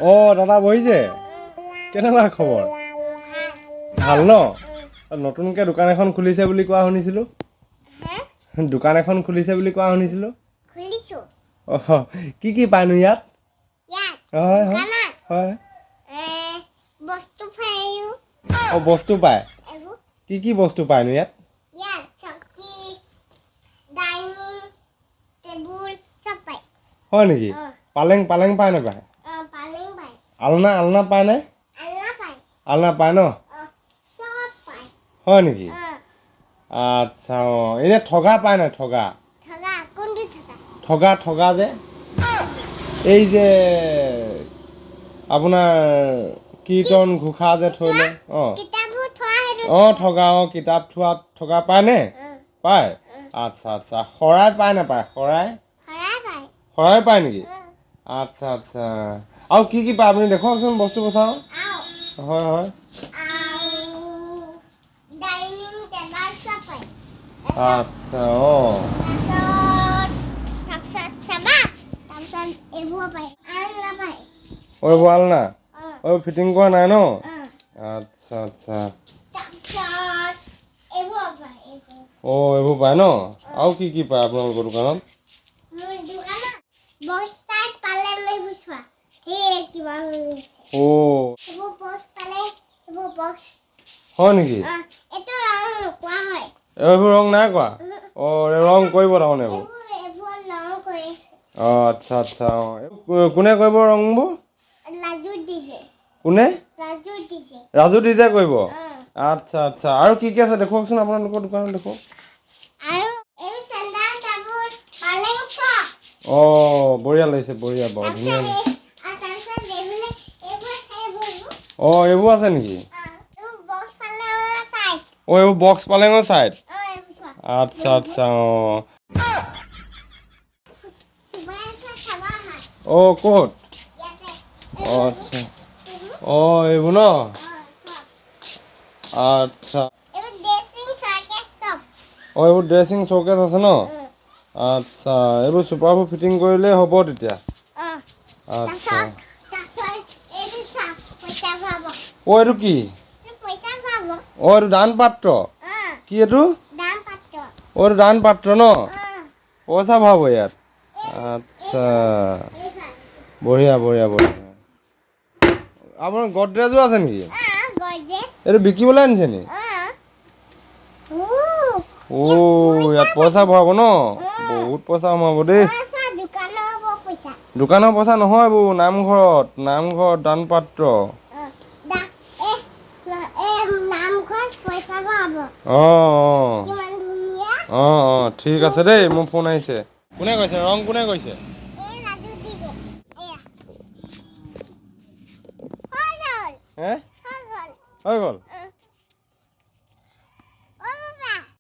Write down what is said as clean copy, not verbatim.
অঁ, দাদা বহিছে। কেনেকুৱা খবৰ? ভাল ন? নতুনকৈ দোকান এখন খুলিছে বুলি কোৱা শুনিছিলোঁ। দোকান এখন খুলিছে বুলি কোৱা শুনিছিলোঁ। খুলিছো। অঁ, কি কি পায়নো ইয়াত? ইয়াত? হয় হয়। দোকানত? হয়। বস্তু পায়ো। অঁ, বস্তু পায়। এইবোৰ। কি কি বস্তু পায়নো ইয়াত? ইয়াত চকী, ডাইনিং টেবুল চব পায়। হয় নেকি? অঁ। পালেং, পালেং পায় নাপায়? অঁ, পালেং পায়। আলনা, আলনা পায়নে? আলনা পায়। আলনা পায় ন? অঁ, চব পায়। হয় নেকি? অঁ। আচ্ছা, অঁ, এনেই ঠগা পায় নাই, ঠগা? ঠগা? কোনটো ঠগা? ঠগা, ঠগা যে এই যে আপোনাৰ কীৰ্তন ঘোষা যে থৈ লয়, অঁ। কিতাপবোৰ থোৱা সেইটো? অঁ, ঠগা, অঁ, কিতাপ থোৱা ঠগা পায়নে? অঁ। পায়। অঁ। আচ্ছা, শৰাই পায় নাপায়, শৰাই? শৰাই পায়। শৰাই পায় নেকি? অঁ। আচ্ছা, আৰু কি কি পায় আপুনি দেখুৱাওকচোন বস্তুবোৰ চাওঁ। আৰু হয়। আৰু ডাইনিং টেবুল চব পায়। আচ্ছা, অঁ। তাৰপিছত চাবা, তাৰপিছত এইবোৰ পায়, আলনা পায়। অঁ, এইবোৰ আলনা? অঁ। অঁ, ফিটিং কৰা নাই ন? অঁ। আচ্ছা। তাৰপিছত এইবোৰ পায়, এইবোৰ। অঁ, এইবোৰ পায় ন? আৰু কি কি পায় আপোনালোকৰ দোকানত? মোৰ দোকানত বস্তাত পালেং, এইবোৰ চোৱা, সেই কিবা হৈ গৈছে। অ'। এইবোৰ বক্স পালেং, এইবোৰ বক্স। হয় নেকি? অঁ, এইটো ৰং নোকোৱা হয়। এইবোৰ ৰং নাই কৰা? অঁ, এই ৰং কৰিব তাৰমানে এইবোৰ? এইবোৰ ৰং কৰি আছে। অঁ, আচ্ছা, অঁ, এইবোৰ কোনে কৰিব ৰংবোৰ? ৰাজু দিছে। কোনে? ৰাজু দিছে। ৰাজু ডিজে কৰিব? অঁ। আচ্ছা, আৰু কি কি আছে দেখুৱাওকচোন, আপোনালোকৰ দোকানত দেখুৱাওক। আৰু এই চেণ্ডাল, তামোল, পালেং চব। অঁ, বঢ়িয়া লাগিছে, বঢ়িয়া, বৰ ধুনীয়া। তাৰপিছত এই আৰু তাৰপিছত এইবোৰে এইবোৰ আছে, এইবোৰ। অঁ, এইবোৰ আছে নেকি? অঁ, এইবোৰ বক্স পালেঙৰ চাইড। অঁ, এইবোৰ বক্স পালেঙৰ চাইড। অঁ, এইবোৰ চোৱা। আচ্ছা, অঁ। চুবাই আছে, চাবা আহা। অঁ, ক'ত? ইয়াতে। অঁ, আচ্ছা, অঁ, এইবোৰ ন? অঁ, চোৱা। আচ্ছা। এইবোৰ ড্ৰেছিং চকেচ চব। অঁ, এইবোৰ ড্ৰেছিং শ্ব'কেছ আছে ন? অঁ। আচ্ছা, এইবোৰ চোফাবোৰ ফিটিং কৰিলেই হ'ব তেতিয়া? অঁ। আচ্ছা। তাৰপিছত এইটো চোৱা, পইচা ভৰাব। অঁ, এইটো কি? এইটো পইচা ভৰাব। অঁ, এইটো দান পাত্ৰ? অঁ। কি এইটো? দান পাত্ৰ। অঁ, এইটো দান পাত্ৰ ন? অঁ। পইচা ভৰাব ইয়াত। আচ্ছা। এই চোৱা। বঢ়িয়া বঢ়িয়া বঢ়িয়া। আপোনাৰ গডৰেজো আছে নেকি? অঁ, গডৰেজ। এইটো বিকিবলৈ আনিছে নি? অঁ। অ', ইয়াত পইচা ভৰাব ন? বহুত পইচা সোমাব দেই। অঁ, চোৱা, দোকানৰ হ'ব পইচা। দোকানৰ পইচা নহয় এইবোৰ, নামঘৰত, নামঘৰত দান পাত্ৰ। অঁ, দা এই এই নামঘৰত পইচা ভৰাব। অঁ। কিমান ধুনীয়া। অঁ, ঠিক আছে দেই, মোৰ ফোন আহিছে। কোনে কৈছে ৰং, কোনে কৈছে? এই ৰাজু দিছে। এয়া হৈ গ'ল। হে? হৈ গ'ল। হৈ গ'ল।